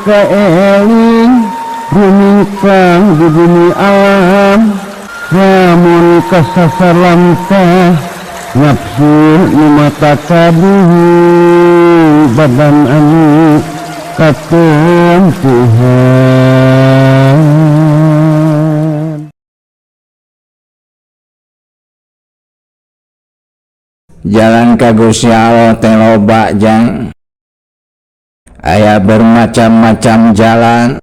Kaeling rumingkang di bumi alam, lamun kasasar lamtah nafsu nu mata kaduhu badan anu katempuhan. Jalan ka Gusti Allah teh loba jang, aya bermacam-macam jalan.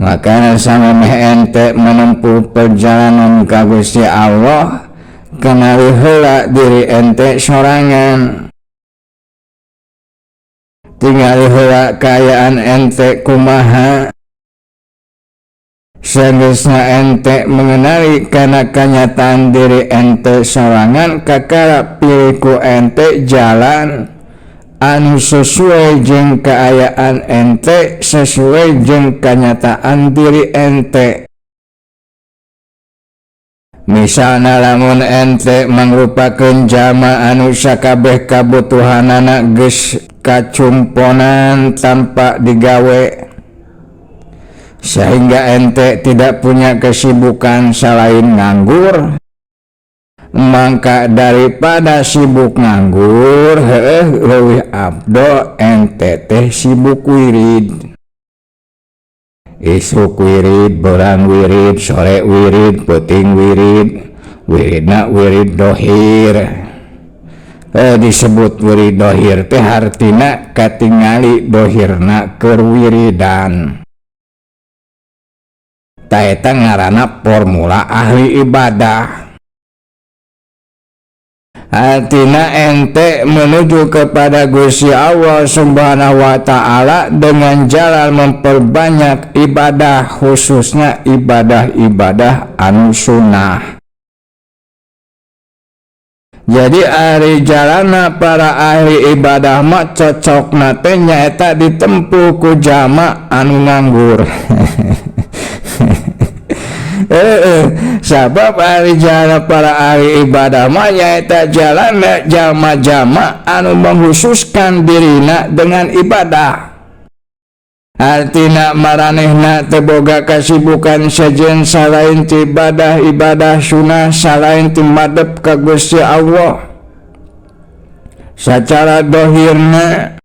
Makanya samemeh ente menempuh perjalanan ka Gusti Allah, kenali heula diri ente sorangan. Tingali heula kaayaan ente kumaha. Sanggeusna ente mengenali kana kenyataan diri ente sorangan, kakara pilih ku ente jalan anu sesuai jeung kaayaan ente, sesuai jeung kenyataan diri ente. Misalna lamun ente mangrupakeun jalma anu sakabeh kabutuhanana geus kacumponan tanpa digawe, sehingga ente tidak punya kesibukan selain nganggur, maka daripada sibuk nganggur, heuh, leuwih abdo ente teh sibuk wirid. Isuk wirid, beurang wirid, sore wirid, peuting wirid, wiridna wirid dohir. Disebut wirid dohir teh hartina katingali dohirna keur wiridan. Ta eta ngaranna formula ahli ibadah. Artina ente menuju kepada Gusti Allah Subhanahu wa Ta'ala dengan jalan memperbanyak ibadah, khususnya ibadah-ibadah anu sunnah. Jadi ari jalana para ahli ibadah mah cocokna teh nyaeta ditempuh ku jalma anu nganggur. Sabab ari jalan para ahli ibadah mah nyaeta jalan jalma-jalma anu mengkhususkan dirina dengan ibadah. Artina maranehna teu boga kasibukan sejen salain ti ibadah-ibadah sunah, salain ti madep ka Gusti Allah. Sacara dohirna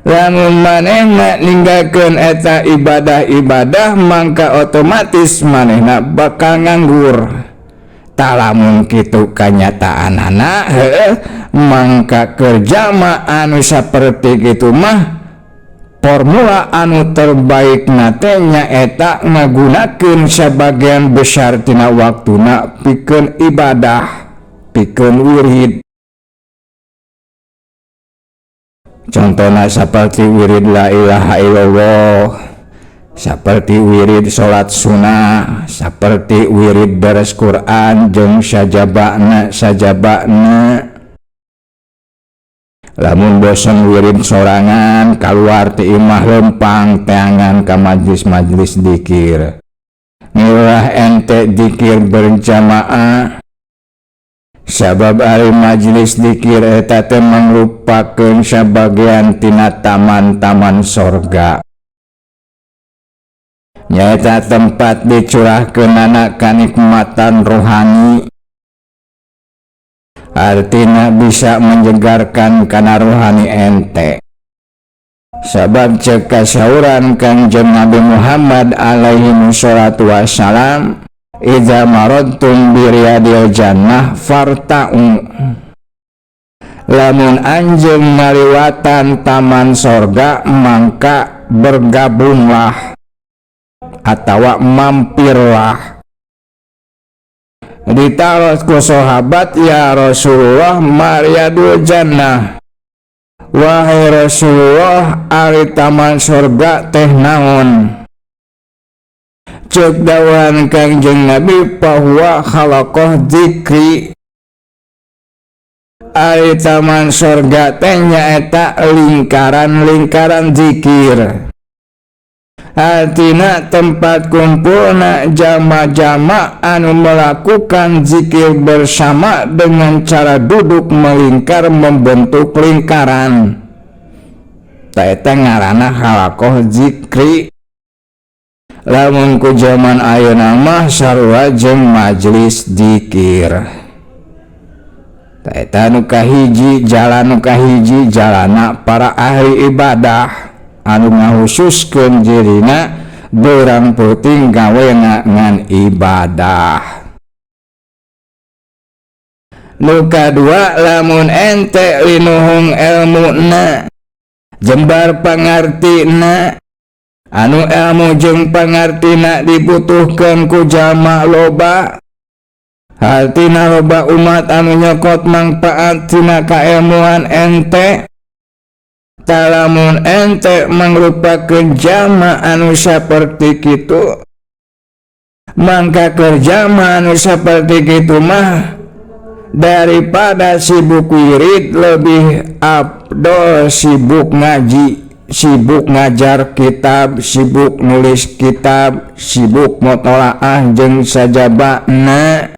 lamun manehna ninggalkeun eta ibadah-ibadah, mangka otomatis manehna bakal nganggur. Tah lamun kitu kanyataanana, heueuh, mangka keur jalma anu saperti kitu mah formula anu terbaik teh nyaeta ngagunakeun sabagian besar tina waktuna pikeun ibadah, pikeun wirid. Contohna seperti wirid la ilaha illallah, seperti wirid salat sunnah, seperti wirid beres Quran jeung sajabana sajabana. Lamun bosen wirid sorangan, kaluar ti imah lempang teangan ka majlis-majlis dikir. Ngilah ente dikir berjamaah. Sabab ari majlis dikir eta teh mangrupakeun sabagian tina taman-taman sorga. Nyaeta tempat dicurahkeunana kanikmatan rohani. Artina bisa menyegarkan kana rohani ente. Sabab cek kasauran Kangjeng Nabi Muhammad alaihi salatu wassalam, idza maradtum bi riyadil jannah farta'u. Lamun anjeun ngaliwatan taman sorga, mangka bergabunglah atawa mampirlah. Ditaros ku sahabat, ya Rasulullah, mariyadul jannah. Wahai Rasulullah, ari taman sorga teh naon? Cek dawan Kangjeng Nabi, bahwa halaqah dzikri. Ari taman sorga teh nyaeta lingkaran-lingkaran zikir. Artina tempat kumpulna jama-jama anu melakukan zikir bersama dengan cara duduk melingkar membentuk lingkaran. Tah eta ngaranna halaqoh zikri. Lamun ku zaman ayeuna mah sarua jeung majelis dzikir. Tah eta nu kahiji jalan, nu kahiji jalana para ahli ibadah anu ngahususkeun dirina beurang peuting gawena ngan ibadah. Nu kadua, lamun ente linuhung ilmuna, jembar pangartina, anu ilmu jeung pangartina dibutuhkeun ku jalma loba, hartina loba umat anu nyokot mangpaat tina kailmuan ente. Tah, lamun ente mangrupakeun jalma anu saperti kitu, mangka keur jalma anu saperti kitu mah daripada sibuk wirid lebih afdol sibuk ngaji, sibuk ngajar kitab, sibuk nulis kitab, sibuk mutolaah jeung sajabana.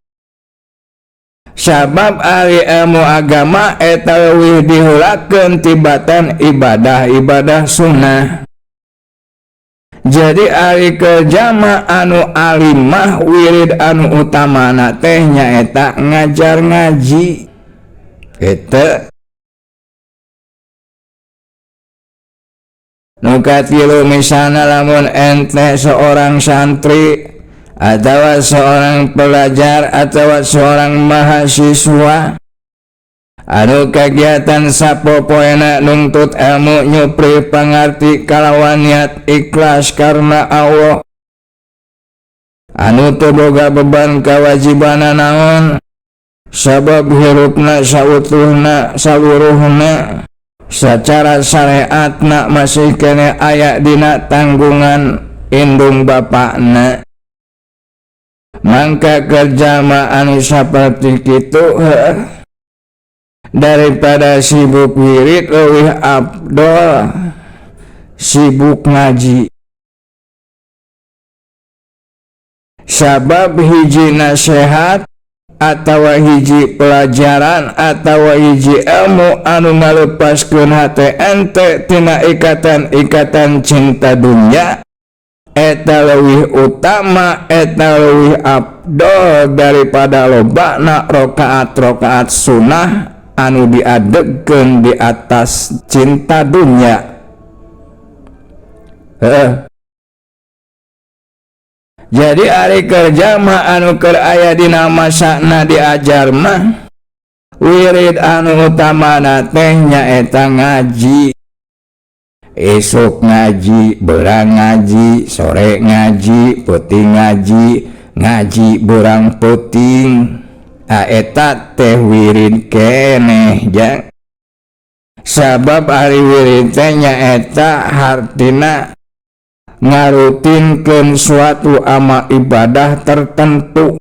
Sabab ari ilmu agama eta leuwih diheulakeun tibatan ibadah-ibadah sunnah. Jadi ari keur jalma anu alim mah wirid anu utamana teh nyaeta ngajar ngaji eta. Nu katilu, misalna lamun ente seorang santri atau seorang pelajar atau seorang mahasiswa anu kegiatan sapopoena nuntut ilmu, nyupri pangarti kalawan niat ikhlas karena Allah, anu teu boga beban kewajiban naon, sabab hirupna sautuhna saluruhna secara syariatna masih kene aya dina tanggungan indung bapakna, mangka keur jalma anu saperti kitu heuh, daripada sibuk wirid leuwih afdol sibuk ngaji. Sabab hiji nasihat atau hiji pelajaran atau hiji ilmu anu ngalepaskeun hate ente tina ikatan-ikatan cinta dunia eta leuwih utama, eta leuwih afdol daripada lobana rakaat-rakaat sunnah anu diadegkeun di atas cinta dunia. Heeh. Jadi ari kerja mah anu keur aya dina masana diajar mah wirid anu utamana teh nyaeta ngaji. Esuk ngaji, beurang ngaji, sore ngaji, peuting ngaji, ngaji beurang peuting. Ah, eta teh wirid keneh ja. Sabab ari wirid teh nyaeta hartina ngarutinkeun suatu amal ibadah tertentu.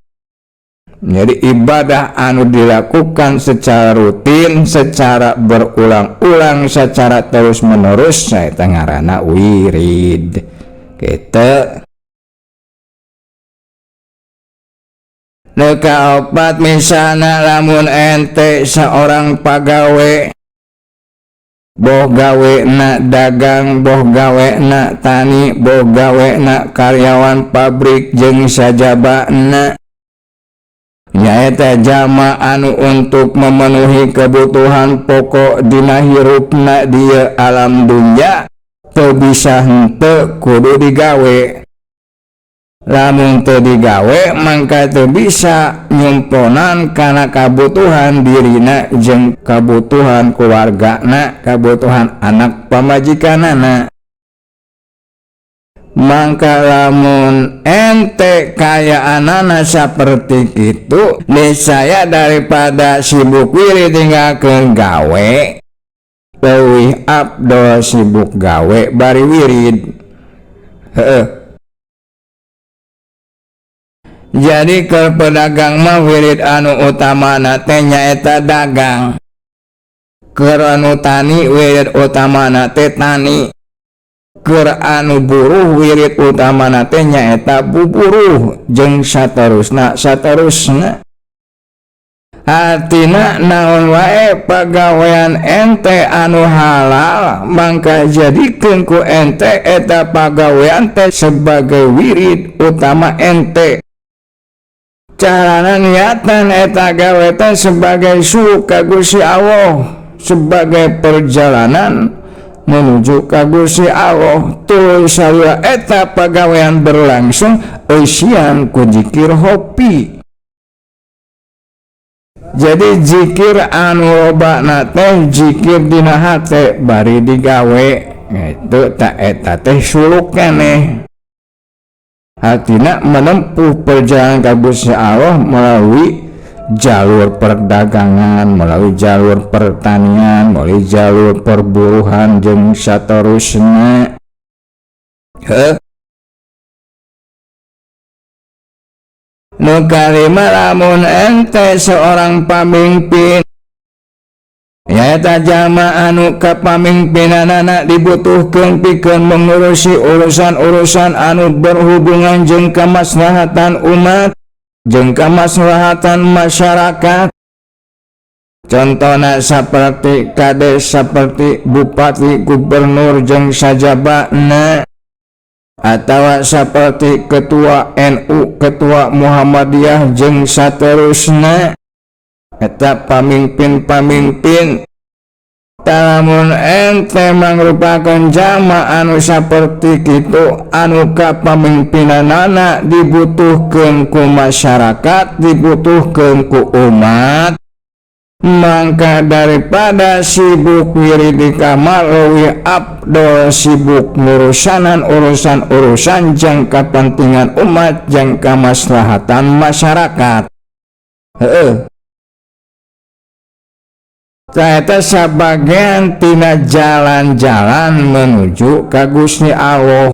Jadi ibadah anu dilakukan secara rutin, secara berulang-ulang, secara terus-menerus, eta ngaranna wirid. Gitu. Nu kaopat, misalna lamun ente seorang pagawe, boh gawe na dagang, boh gawe na tani, boh gawe na karyawan pabrik jeung sajabana, nyaeta jalma anu untuk memenuhi kebutuhan pokok dina hirupna dia alam dunya teu bisa henteu kudu digawe. Lamun teu digawe mangka teu bisa nyumponan kana kabutuhan dirina jeung kabutuhan keluargana, kabutuhan anak pamajikanana. Mangka lamun ente kayaanana saperti kitu, niscaya daripada sibuk wirid tinggalkeun gawe, leuwih afdol sibuk gawe bari wirid. Heeh. Jadi keur pedagang mah wirid anu utamana teh nyaeta dagang. Keur anu tani wirid utamana teh tani. Keur anu buruh wirid utamana teh nyaeta buburuh jeung saterusna saterusna. Artina naon wae pagawean ente anu halal, mangka jadikeun ku ente eta pagawean teh sebagai wirid utama ente. Carana niatan eta gawe teh sebagai suluk ka Gusti Allah, sebagai perjalanan menuju ka Gusti Allah. Tuluy salila eta pagawean berlangsung, eusian ku zikir hopi. Jadi zikir anu lobana teh zikir dina hate bari digawe itu tak eta teh suluk keneh. Artina menempuh perjalanan ka Gusti Allah melalui jalur perdagangan, melalui jalur pertanian, melalui jalur perburuhan jeung saterusna. Heuh. Nu kalima, lamun ente seorang pamimpin, nyaeta jalma anu kapamimpinanana dibutuhkeun pikeun mengurusi urusan-urusan anu berhubungan jeung kamaslahatan umat, jeung kamaslahatan masyarakat. Contohna saperti kades, saperti bupati, gubernur jeung sajabana, atawa saperti ketua NU, ketua Muhammadiyah jeung saterusna. Eta pamimpin-pamimpin. Lamun ente mangrupakeun jalma anu saperti kitu, anu kapamimpinanana dibutuhkeun ku masyarakat, dibutuhkeun ku umat, mangka daripada sibuk wirid di kamar, leuwih abdol sibuk ngurusanan urusan-urusan jang kapentingan umat, jang kamaslahatan masyarakat. Heeh. Eta sabagian tina jalan-jalan menuju ka Gusti Allah.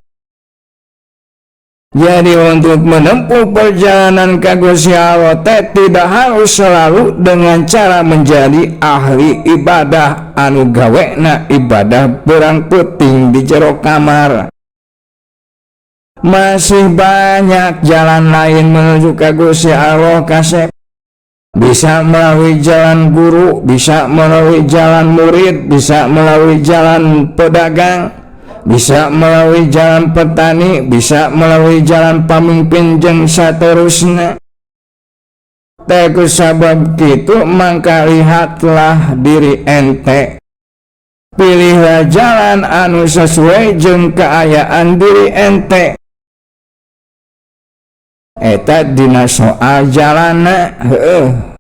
Jadi untuk menempuh perjalanan ka Gusti Allah teh tidak harus selalu dengan cara menjadi ahli ibadah anu gawena ibadah berang peuting di jero kamar. Masih banyak jalan lain menuju ka Gusti Allah kasep. Bisa melalui jalan guru, bisa melalui jalan murid, bisa melalui jalan pedagang, bisa melalui jalan petani, bisa melalui jalan pamimpin jeung saterusna. Teh ku sabab kitu mangka lihatlah diri ente. Pilihlah jalan anu sesuai jeung kaayaan diri ente. Eta dina soal jalana, heueuh.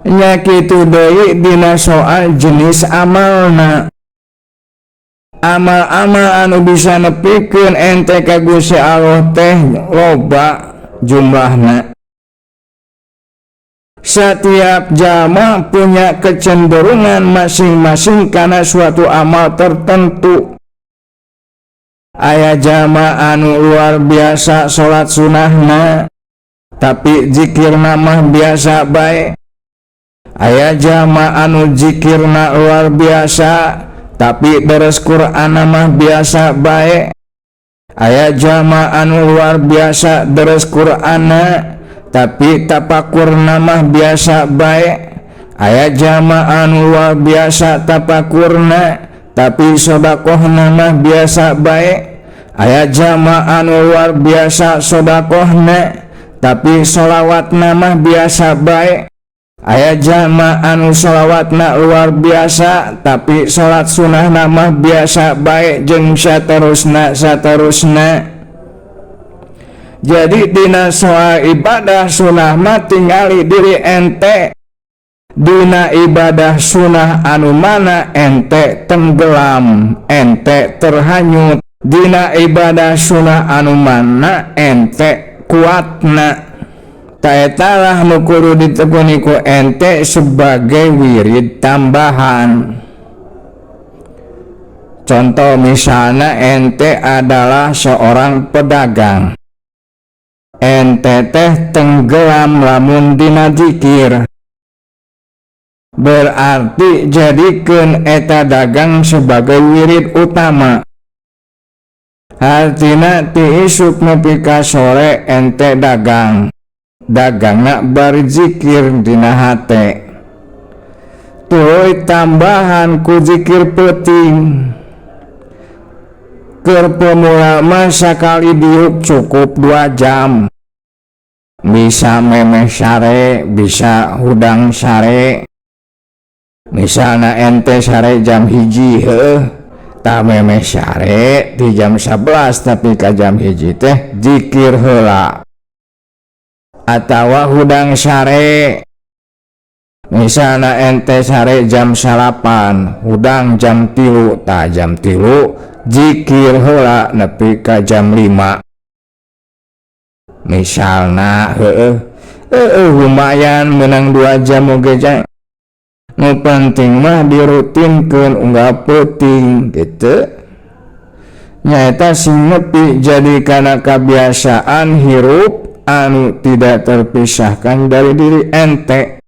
Nya kitu deui dina soal jenis amalna. Amal-amal anu bisa nepikeun ente ka Gusti Allah teh loba jumlahna. Setiap jalma punya kecenderungan masing-masing karena suatu amal tertentu. Aya jalma anu luar biasa salat sunahna, tapi zikirna mah biasa bae. Aya jalma anu zikirna luar biasa, tapi deres Qur'anna mah biasa bae. Aya jalma anu luar biasa deres Qur'anna, tapi tapakurna mah biasa bae. Aya jalma anu luar biasa tapakurna, tapi sodakohna mah biasa bae. Aya jalma anu luar biasa sodakohna, tapi sholawatna mah biasa bae. Aya jalma anu sholawatna luar biasa, tapi salat sunahna mah biasa bae, jeung saterusna saterusna. Jadi dina soal ibadah sunah mah tingali diri ente. Dina ibadah sunah anu mana ente tenggelam, ente terhanyut. Dina ibadah sunah anu mana ente kuatna. Taetalah nu kudu ditekuni ku ente sebagai wirid tambahan. Contoh misalnya ente adalah seorang pedagang. Ente teh tenggelam lamun dina zikir. Berarti jadikeun eta dagang sebagai wirid utama. Artina ti isuk nepi ka sore ente dagang. Dagangna bari zikir dina hate, tuluy tambahan ku zikir peuting. Keur pemula mah sakali diuk cukup 2 jam, bisa memeh sare, bisa hudang sare. Misalna ente sare jam 1, heuh, tah memeh sare di jam 11 tapi ka jam 1 teh zikir heula. Atawa hudang sare, misalna ente sare jam 9, hudang jam 3, tah jam 3 zikir heula nepi ka jam 5 misalna. Heueuh heueuh, lumayan menang 2 jam oge. Jang nu penting mah dirutinkeun unggal peuting gitu, nyaeta sing nepi jadi kana kebiasaan hirup anu tidak terpisahkan dari diri ente,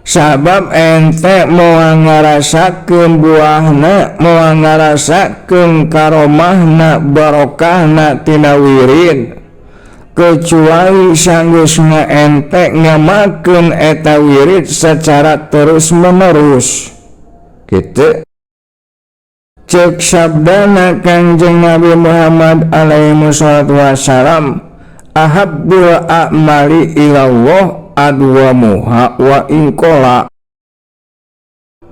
sabab ente moal ngarasakeun buahna, moal ngarasakeun karomahna, barokahna tina wirid, kecuali sanggeusna ente ngamalkeun eta wirid secara terus menerus gitu. Cek sabdana Kangjeng Nabi Muhammad alaihi wassalatu wassalam, ahabbul a'mali ilallah adwamuha wa in qalla.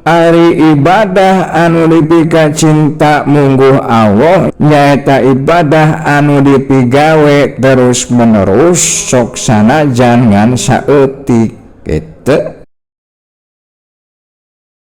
Ari ibadah anu dipika cinta mungguh Allah nyaeta ibadah anu dipigawe terus menerus, sok sanajan ngan saeutik gitu.